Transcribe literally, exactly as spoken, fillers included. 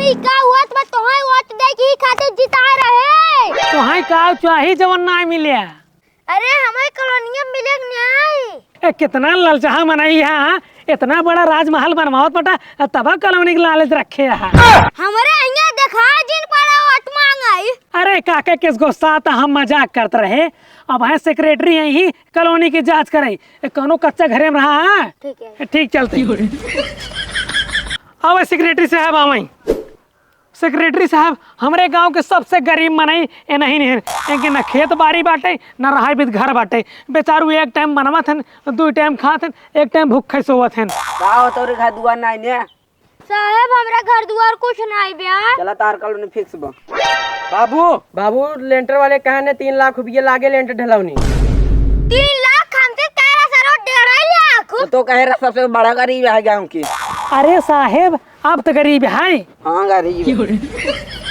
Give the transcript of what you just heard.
ई का हुआ, तो मैं तोहाई वोट दे की खातिर जिताए रहे। तोहाई का चाही जवन ना मिले? अरे, हमें कॉलोनिया मिले के न्याय। ए, कितना ललचहा मनई है, हाँ? इतना बड़ा राजमहल बनवावत बटा, तब कॉलोनी के लालच रखे है। हमरे यहाँ देखा जिन पड़ा वोट मांगाई। अरे काका, किस गुस्सा था, हम मजाक करत रहे। अब है सेक्रेटरी है ही कॉलोनी की जांच करे। ए, कौनो कच्चा घरे में रहा है? ठीक है। ठीक चलते। अब सेक्रेटरी साहब आवई। सेक्रेटरी साहब, हमरे गांव के सबसे गरीब मनई ए नहीं नहीं, इनके न खेत बाड़ी बाटे, न रहाई बीत घर बाटे। बेचारू एक टाइम बनवत हन, दुई टाइम खात हन, एक टाइम भूखे सोवत हन। का हो तोरे घर दुआर नाई ने? साहेब, हमरा घर दुआर कुछ नाई बे। चला तार कॉलोनी फिक्स बा। बाबू, बाबू, लेंटर वाले कहा ने तीन लाख रुपये लागे लेंटर ढलौनी। तीन लाख? हमसे कह रहा सर, डेढ़ लाख। तो, तो कहे रहा सबसे बड़ा गरीब है गांव की। अरे साहेब, आप तो गरीब हैं। हाँ, गरीब है।